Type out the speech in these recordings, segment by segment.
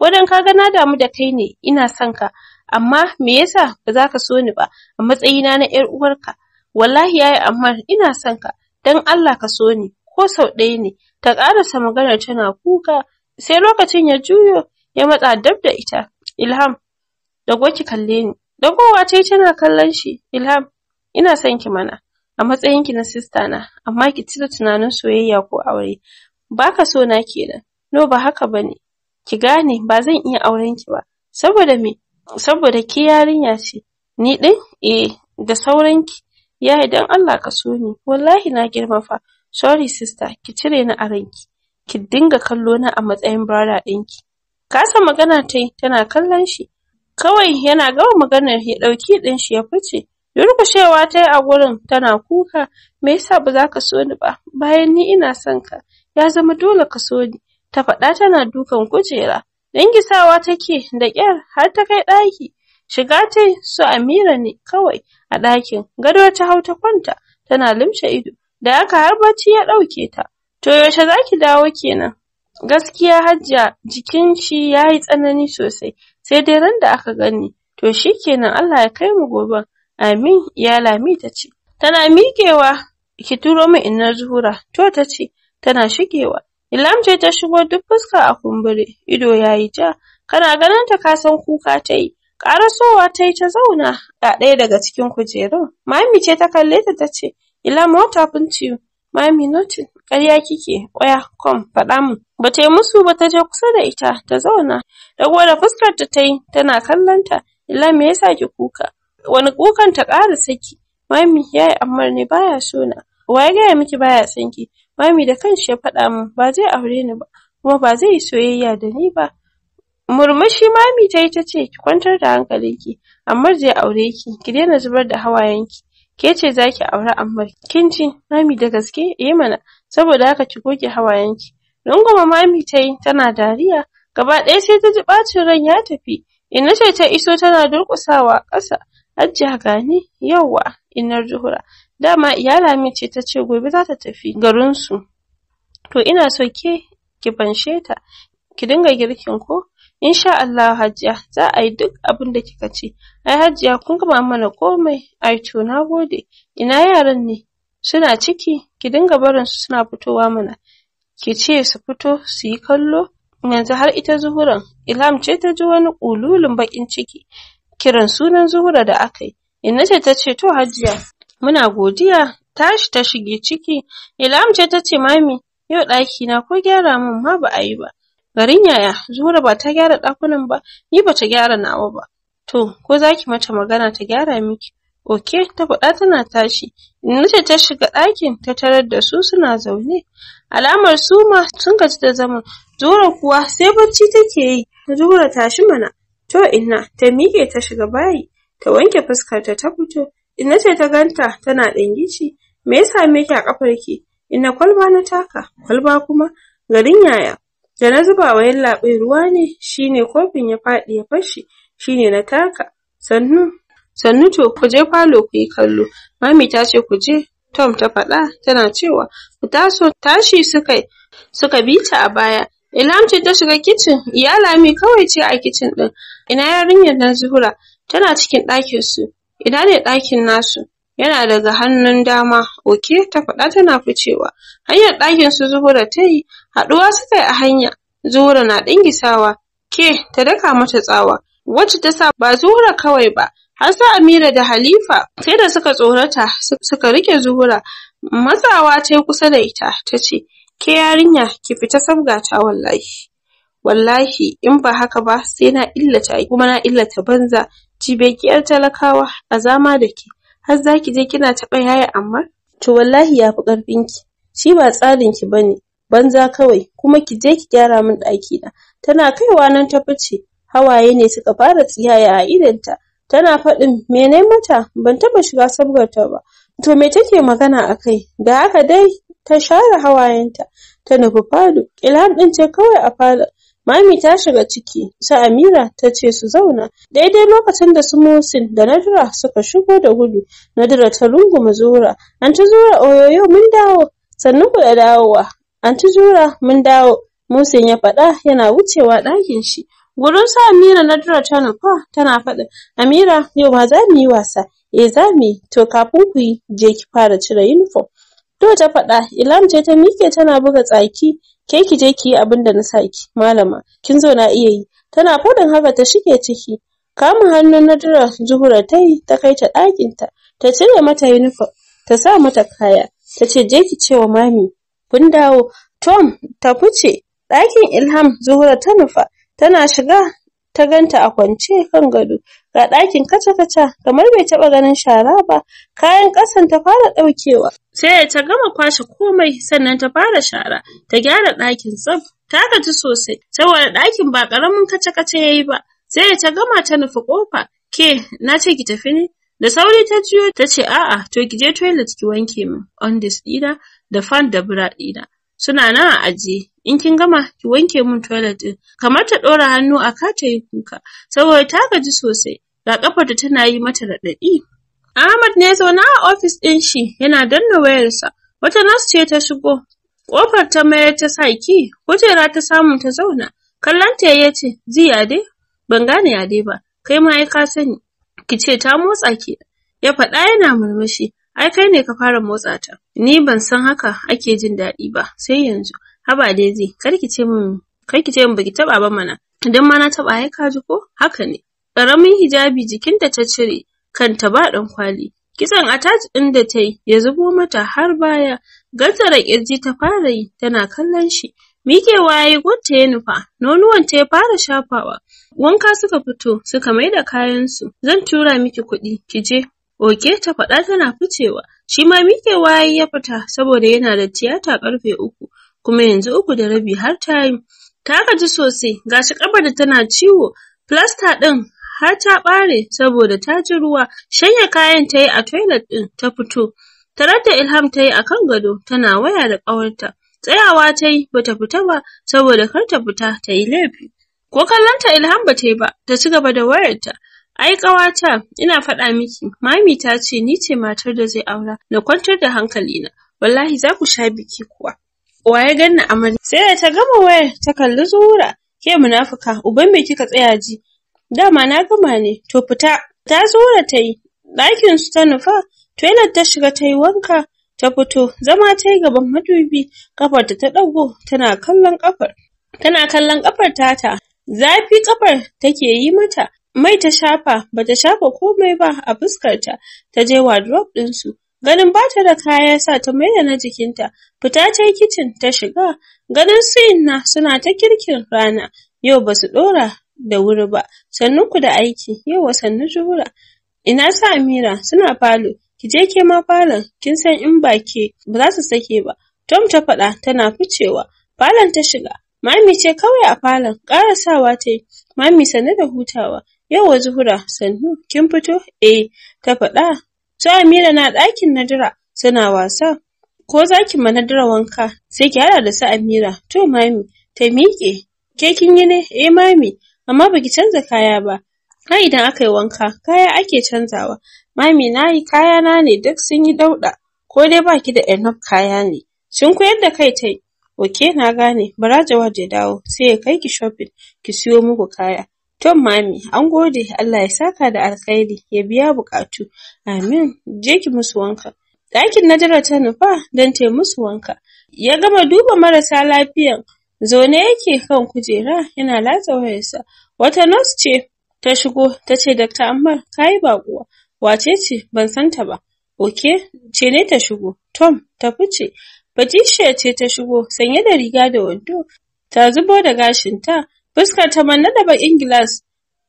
Ko dan ka ga na damu da kai ne ina son ka, amma me yasa ba za ka so ni ba a matsayina na ƴar uwarka? Wallahi yaya Ammar ina son ka, dan Allah ka so ni ko sau ɗaya ne. Ta ƙarasa maganar tana kuka, sai lokacin ya juyo ya matsa dab da ita. Ilham, dago ki kalle ni. Dagowa tayi tana kallon shi. Ilham, ina son ki mana a matsayin ki na sista na, amma ki cire tunanin soyayya ko aure. Baka so na kenan? No, ba haka bane. Ki gane ba zan iya auren ki ba. Saboda me? Saboda ke yarinya ce. Ni ɗin? Eh, da sauranki. Yaya dan Allah ka so ni. Wallahi na girma fa. Sorry sister, ki cire ni a ranki. Ki dinga kallo na a matsayin brother ɗinki. Kasa magana tayi tana kallon shi. Kawai yana gama maganar ya ɗauki ɗin shi ya fice. Durƙushewa tayi a gurin tana kuka. Me yasa ba za ka so ni ba? Bayan ni ina son ka. Ya zama dole ka so ni. Ta faɗa tana dukan kujera. Dingisawa take da ƙyar har ta kai ɗaki. Shiga tai, su Amira ne kawai a ɗakin. Gado ta hau ta kwanta tana lumshe ido. Da haka har bacci ya ɗauke ta. To yaushe za ki dawo kenan? Gaskiya Hajiya jikin shi ya yi tsanani sosai. Sai dai ran da aka gani. To shikenan, Allah ya kai mu goben. Amin, ya Lami ta ce. Tana miƙewa, ki turo min innar Zuhura. To, ta ce tana shigewa. Ilham ce ta shigo duk fuska a kumbure, ido ya yi ja. Kana ganin ta ka san kuka ta yi. Ƙarasowa ta yi ta zauna a ɗaya daga cikin kujerun. Mami ce ta kalle ta ta ce, Ilham, what happened to you? Mami, nothing. Ƙarya kike, oya come faɗa min. Ba ta yi musu ba ta je kusa da ita ta zauna. Dago da fuskar ta yi tana kallon ta. Ilham, me yasa ki kuka? Wani kukan ta ƙara saki. Mami, yaya Ammar ne baya so na. Wa ya gaya miki baya son ki? Mami, da kanshi ya faɗa min ba zai aure ni ba, kuma ba zai yi soyayya da ni ba. Murmushi mami ta yi ta ce, ki kwantar da hankalinki, Ammar zai aure ki, ki daina zubar da hawayenki. Ke ce za ki auri Ammar. Kin ji? Mami, da gaske? Eh mana, saboda haka ki goge hawayenki. Runguma mami ta yi tana dariya, gaba ɗaya sai ta ji ɓacin ran ya tafi. Inna ce ta iso tana durƙusawa ƙasa. Hajiya, gani. Yauwa, innar Zuhura. Dama Iyalami ce ta ce gobe za ta tafi garinsu. To ina so ke ki fanshe ta, ki dinga girkin ko? Insha Allah Hajiya, za a yi duk abin da kika ce. Ai Hajiya kun gama mana komai. Ai to na gode. Ina yaran ne? Suna ciki, ki dinga barin su suna fitowa mana. Ki ce su fito su yi kallo. Yanzu har ita Zuhuran. Ilham ce ta ji wani ƙululun baƙin ciki. Kiran sunan Zuhura da aka yi. Inna ce ta ce, to Hajiya, muna godiya. Tashi ta shige ciki. Ilham ce ta ce, mami, yau ɗaki na ko gyara min ma ba a yi ba. Garin yaya, Zuhura ba ta gyara ɗakunan ba, ni ba ta gyara nawa ba. To, ko za ki mata magana ta gyara miki? Okay, ta faɗa tana tashi. Inna ce ta shiga ɗakin ta tarar da su suna zaune. Alamar su ma sun gaji da zaman. Zuhura kuwa sai bacci take yi. Zuhura, tashi mana. To inna, ta miƙe ta shiga bayi. Ta wanke fuskarta ta fito. Inna ce ta ganta tana ɗingishi. Me ya same ki a ƙafarki? Inna, kwalba na taka. Kwalba kuma? Garin yaya? Da na zuba wa yallaɓai ruwa ne, shine kofin ya faɗi ya fashe, shine na taka. Sannu. Sannu, to ku je falo ku yi kallo. Mami ta ce ku je. Tom ta faɗa tana cewa ku taso. Tashi suka suka bi ta a baya. Ilham ce ta shiga kicin, Iyalami kawai ce a kicin ɗin. Ina yarinyar nan Zuhura? Tana cikin ɗakin su. Ina ne ɗakin nasu? Yana daga hannun dama. Okay, ta faɗa tana ficewa. Hanyar ɗakin su Zuhura ta yi, haɗuwa suka yi a hanya. Zuhura na ɗingisawa. Ke, ta daka mata tsawa. Wacce ta sa ba Zuhura kawai ba, har sa Amira da Halifa sai da suka tsorata suka rike Zuhura. Matsawa ta yi kusa da ita ta ce, ke yarinya, ki fita sabgata wallahi. Wallahi in ba haka ba sai na illata kuma na illata banza. Jibe ki 'yar talakawa, azama da ke. Har za ki je kina taɓa yaya Ammar? To wallahi ya fi ƙarfinki. Shi ba tsarinki ba ne. Banza kawai, kuma ki je ki gyara min ɗakina. Tana kaiwa nan ta fice. Hawaye ne suka fara tsiyaya a idonta. Tana faɗin, me nai mata? Ban taɓa shiga sabgarta ba. To me take magana a kai? Da haka dai ta share hawayenta ta nufi falo. Ilham ɗin ce kawai a falon. Mami ta shiga ciki, su Amira ta ce su zauna. Daidai lokacin da su Musin da Nadira suka shigo da gudu, Nadira ta runguma Zura. Anti Zura, oyoyo, mun dawo. Sannu ku da dawowa. Anti Zura, mun dawo. Musin ya faɗa yana wucewa ɗakin shi. Gurin su Amira Nadira ta nufa tana faɗin, Amira, yau ma za mu yi wasa. Eh, za mu yi. To kafin ku yi, je ki fara cire uniform. To, ta faɗa. Ilham ce ta miƙe tana buga tsaki. Ke, ki je ki yi abin da na sa ki, malama. Kin zo na iya yi. Tana faɗin haka ta shige ciki. Kama hannun Nadira Zuhura ta yi, ta kai ta ɗakinta. Ta cire mata uniform, ta sa mata kaya. Ta ce, je ki ce wa mami kun dawo. Tom ta fice. Ɗakin Ilham Zuhura ta nufa. Tana shiga ta ganta a kwance kan gado. Ga ɗakin kaca-kaca kamar bai taɓa ganin shara ba. Kayan ƙasan ta fara ɗaukewa. Sai da ta gama kwashe komai sannan ta fara shara. Ta gyara ɗakin tsaf. Ta gaji sosai saboda ɗakin ba ƙaramin kaca-kaca ya yi ba. Sai da ta gama ta nufi ƙofa. Ke, na ce ki tafi ne? Da sauri ta juyo ta ce, a'a, to ki je toilet ki wanke min undies ɗina da pant da bra ɗina. Suna nan a ajiye. In kin gama ki wanke min toilet ɗin. Kamar ta ɗora hannu a ka ta yi kuka saboda ta gaji sosai. Ga ƙafarta tana yi mata raɗaɗi. Ahmad ne zaune a ofis ɗin shi yana danna wayarsa. Wata nurse ce ta shigo. Ƙofar ta mayar ta sa key, kujera ta samu ta zauna. Kallon ta ya ce, Zi, ya dai? Ban gane ya dai ba. Kai ma ai ka sani. Ki ce ta motsa ke. Ya faɗa yana murmushi. Ai kai ne ka fara motsa ta. Ni ban san haka ake jin daɗi ba sai yanzu. Haba dai Zi, kar ki ce min baki taɓa ba mana. Idan ma na taɓa, ai ka ji ko? Haka ne. Ƙaramin hijabi jikinta ta cire, kanta ba ɗan kwali. Kitson attach ɗin da ta yi ya zubo mata har baya. Gatsara ƙirji ta fara yi tana kallon shi. Miƙewa ya yi, gunta ya nufa, nonuwanta ya fara shafawa. Wanka suka fito suka maida kayansu. Zan tura miki kuɗi, ki je. Okay, ta faɗa tana ficewa. Shi ma miƙewa ya yi ya fita saboda yana da tiyata ƙarfe 3, kuma yanzu 3:30 har ta yi. Ta gaji sosai, gashi ƙafar da tana ciwo, filasta ɗin har ta ɓare saboda ta ji ruwa. Shanya kayan ta yi a toilet ɗin ta fito. Tarar da Ilham ta yi a kan gado tana waya da ƙawarta. Tsayawa ta yi bata fita ba saboda kar ta fita ta yi laifi. Ko kallonta Ilham ba ta yi ba, ta ci gaba da wayarta. Ai ƙawata, ina faɗa miki, mami ta ce ni ce matar da zai aura, na kwantar da hankalina. Wallahi za ku sha biki kuwa. Wa ya ganni amarya? Sai da ta gama wayar ta kalli Zuhura. Ke munafuka, uban me kika tsaya ji? Dama na gama ne, to fita. Ta Zuhura ta yi, ɗakin su ta nufa, toilet ta shiga ta yi wanka, ta fito, zama ta yi gaban madubi, ƙafarta ta ɗago tana kallon ƙafar. Tana kallon ƙafar tata. Zafi ƙafar take yi mata. Mai ta shafa, bata shafa komai ba a fuskarta. Ta je wardrobe ɗinsu. Ganin bata da kaya ya sa ta maida na jikinta. Fita ta yi kicin ta shiga. Ganin su inna suna ta girkin rana. Yau basu ɗora da wuri ba. Sannun ku da aiki. Yauwa, sannu Zuhura. Ina su Amira? Suna falo. Ki je ke ma falon. Kin san in ba ke ba za su sake ba. Tom, ta faɗa tana ficewa. Falon ta shiga. Mami ce kawai a falon. Ƙarasawa ta yi. Mami, sannu da hutawa. Yauwa Zuhura, sannu. Kin fito? Eh, ta faɗa. Su Amira na ɗakin Nadira suna wasa. Ko za ki ma Nadira wanka, sai ki haɗa da su Amira. To mami, ta miƙe. Ke kin yi ne? Eh mami, amma baki canza kaya ba. Ai idan aka yi wanka, kaya ake canzawa. Mami, na yi, kayana ne duk sun yi dauɗa. Ko dai baki da enough kaya ne? Sunkuyar da kai ta yi. Okay, na gane. Bara Jawad ya dawo sai ya kai ki shopping ki siyo muku kaya. To mami, an gode, Allah ya saka da alkhairi, ya biya buƙatu. Amin, je ki musu wanka. Ɗakin Nadira ta nufa don ta yi musu wanka. Ya gama duba marasa lafiyan. Zaune yake kan kujera yana latsa wayarsa. Wata nurse ce ta shigo ta ce, Dr. Ammar, ka yi baƙuwa. Wace ce? Ban san ta ba. Okay, ce ne ta shigo. Tom, ta fice. Patricia ce ta shigo sanye da riga da wando. Ta zubo da gashinta, fuskar ta manne da baƙin gilas.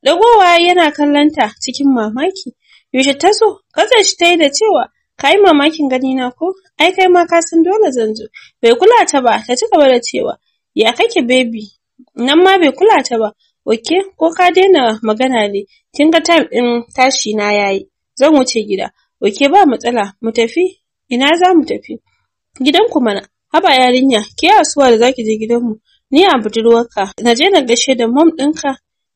Ɗagowa yana kallon ta cikin mamaki. Yaushe ta zo? Katse shi ta yi da cewa, ka yi mamakin ganina ko? Ai kai ma ka san dole zan zo. Bai kula ta ba, ta ci gaba da cewa, ya kake baby? Nan ma bai kula ta ba. Okay, ko ka daina magana ne? Kin ga time ɗin tashi na yayi. Zan wuce gida. Okay, ba matsala, mu tafi. Ina za mu tafi? Gidanku mana. Haba yarinya, ke asuwa da zaki je gidanmu? Ni a budurwarka, na je na gaishe da mom ɗinka.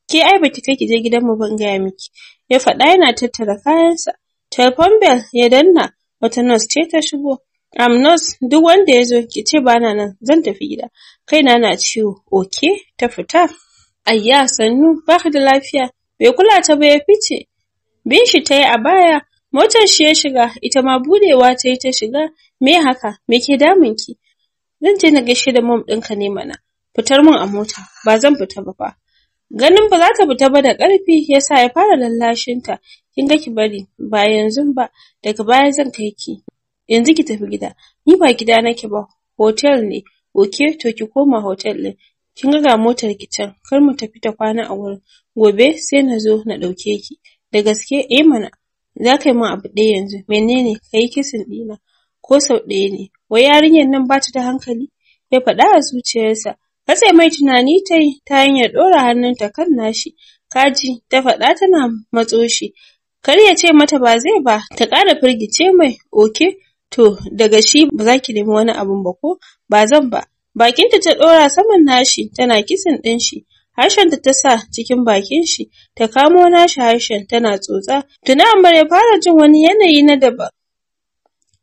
Ke ai baki kai ki je gidanmu ban gaya miki. Ya faɗa yana tattara kayansa. Telephone bell ya danna, wata nurse ce ta shigo. Am, nurse, duk wanda ya zo ki ce bana nan, zan tafi gida. Kaina na ciwo. Okay, ta fita. Ayya sannu, baka da lafiya. Bai kula ta ba ya fice. Bin shi ta yi a baya, motar shi ya shiga, ita ma budewa ta yi ta shiga. Me haka? Me ke damun ki? Zan je na gaishe da mom ɗinka ne mana. Fitar mun a mota, ba zan fita ba fa. Ganin ba za ta fita ba da ƙarfi ya sa ya fara lallashinta. Kin ga ki bari, ba yanzu ba, daga baya zan kai ki. Yanzu ki tafi gida. Ni ba gida nake ba, hotel ne. Okay, to ki koma hotel ɗin. Kin ga ga motar ki can, kar mu tafi ta kwana a wurin. Gobe sai na zo na ɗauke ki. Da gaske? Eh mana. Za ka yi min abu ɗaya yanzu. Menene? Ka yi kissing ɗina. Ko sau ɗaya ne. Wai yarinyar nan ba ta da hankali? Ya faɗa a zuciyarsa. Katse mai tunani ta yi ta hanyar ɗora hannunta kan nashi. Kaji, ta faɗa tana matso shi. Kar ya ce mata ba zai ba, ta ƙara firgice mai. Okay, to daga shi ba za ki nemi wani abun ba ko? Ba zan ba. Bakinta ta ɗora saman nashi tana kissing ɗin shi. Harshenta ta sa cikin bakin shi, ta kamo nashi harshen tana tsotsa. Tuni Ammar ya fara jin wani yanayi na daban.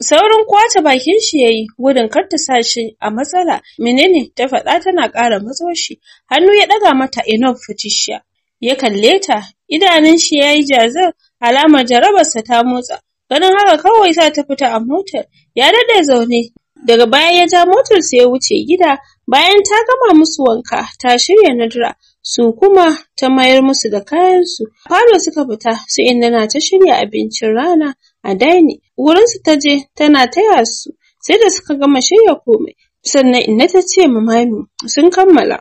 Saurin kwace bakin shi yayi gudun kar ta sa shi a matsala. Menene? Ta faɗa tana ƙara matso shi. Hannu ya ɗaga mata, enough Patricia. Ya kalle ta, idanun shi yayi jazir, alamar jarabarsa ta motsa. Ganin haka kawai sa ta fita a motar. Ya daɗe zaune. Daga baya ya ja motar sa ya wuce gida. Bayan ta gama musu wanka, ta shirya Nadra, su kuma ta mayar musu da kayansu. Falo suka fita, su inna na ta shirya abincin rana a dining. Wurinsu ta je tana taya su, sai da suka gama shirya komai. Sannan inna ta ce ma mami sun kammala.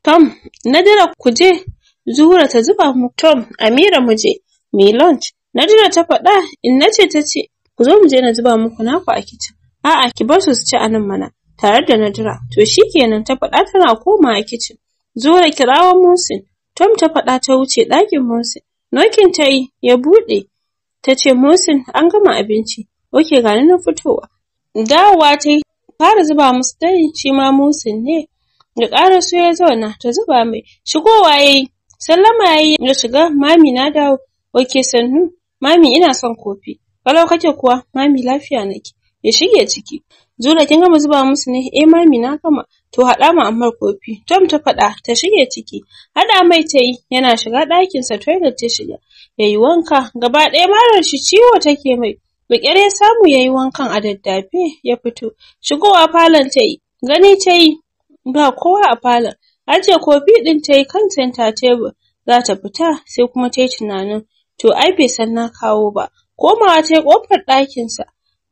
Tom, Nadira ku je, Zuhura ta zuba mu. Tom, Amira mu je, mu yi lunch. Nadira ta faɗa, inna ce ta ce, ku zo mu je na zuba muku naku a kicin. A'a, ki bar su su ci a nan mana, tare da Nadira. To shikenan, ta faɗa tana komawa kicin. Zuhura kirawo Musin. Tom ta faɗa ta wuce ɗakin Musin. Knocking ta yi, ya buɗe. Ta ce Musin an gama abinci. Okay, ga ni nan fitowa. Dawowa ta yi, fara zuba musu tayi, shi ma Musin ne. Ya ƙaraso ya zauna, ta zuba mai. Shigowa ya yi, sallama ya yi ya shiga, mami na dawo. Okay sannu, mami ina son kofi. Kalau kake kuwa? Mami lafiya nake. Ya shige ciki. Zura kin gama zuba musu ne? Eh mami na gama. To haɗa ma Ammar kofi. Tom ta faɗa ta shige ciki. Haɗa mai ta yi, yana shiga ɗakinsa toilet ta shiga. Ya yi wanka, gaba ɗaya marar shi ciwo take mai. Da ƙyar ya samu ya yi wankan a daddafe ya fito. Shigowa falon ta yi, gani ta yi ba kowa a falon. Ajiye kofi ɗin ta yi kan center table. Za ta fita sai kuma ta yi tunanin to ai bai san na kawo ba. Komawa ta yi ƙofar ɗakinsa.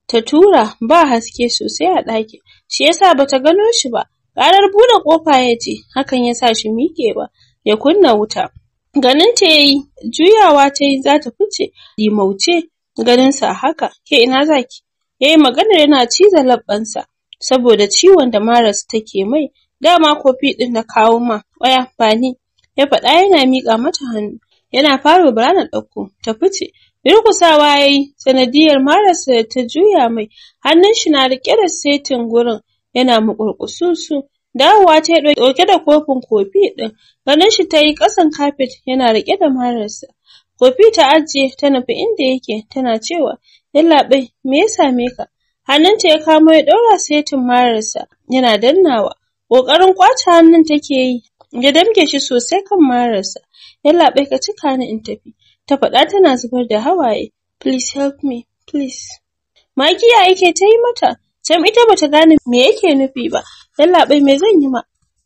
Ta tura ba haske sosai a ɗakin, shi yasa bata gano shi ba. Ƙarar buɗe ƙofa ya ji, hakan ya sa shi miƙewa ya kunna wuta. Ganin ta yayi, juyawa ta yi za ta fice, ɗimauce ganin sa haka. Ke ina zaki? Yayi maganar yana ciza leɓɓansa saboda ciwon da mararsa take mai. Dama kofi ɗin na kawo ma, oya bani. Ya faɗa yana miƙa mata hannu. Yana fara bara na ɗauko, ta fice. Durƙusawa ya yi sanadiyar mararsa da ta juya mai. Hannun shi na riƙe da setin gurin yana muƙurƙususu. Dawowa ta yi ɗauke da kofin kofi ɗin. Ganin shi ta yi ƙasan kafet yana riƙe da mararsa. Kofi ta ajiye ta nufi inda yake tana cewa, yallaɓai me ya same ka? Hannunta ya kamo ya ɗaura setin mararsa yana dannawa. Ƙoƙarin ƙwace hannun take yi, ya damƙe shi sosai kan mararsa. Yallaɓai ka cika ni in tafi. Ta faɗa tana zubar da hawaye. Please help me, please. Magiya yake ta yi mata. Sam ita bata gane me yake nufi ba. Yallaɓai me zan yi ma?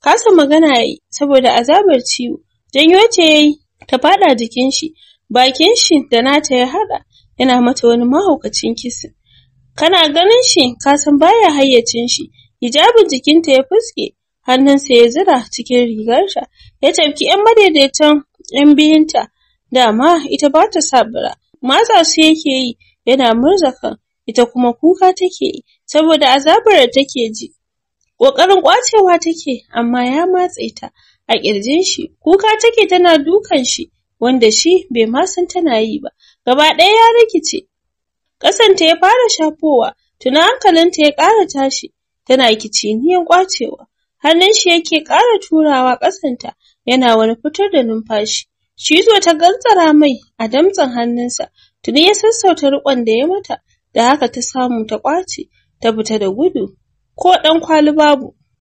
Kasa magana yayi saboda azabar ciwo. Janyo ta yayi ta faɗa jikin shi. Bakin shi da nata ya haɗa yana mata wani mahaukacin kissing. Kana ganin shi ka san baya hayyacin shi. Hijabin jikinta ya fuske, hannunsa ya zura cikin rigarta, ya cafki 'yan madaidaitan 'yan biyunta. Dama ita bata sa bra. Matsa su yake yi yana murza kan, ita kuma kuka take yi saboda azabar da take ji. Ƙoƙarin ƙwacewa take amma ya matse ta a ƙirjin shi. Kuka take tana dukan shi wanda shi bai ma san tana yi ba. Gaba ɗaya ya rikice. Ƙasanta ya fara shafowa, tuni hankalinta ya ƙara tashi. Tana kiciniyan ƙwacewa. Hannun shi yake ƙara turawa ƙasanta yana wani fitar da numfashi. Cizo ta gantsara mai a damtsen hannunsa. Tuni ya sassauta riƙon da ya mata, da haka ta samu ta ƙwace, ta fita da gudu. Ko ɗan kwali babu.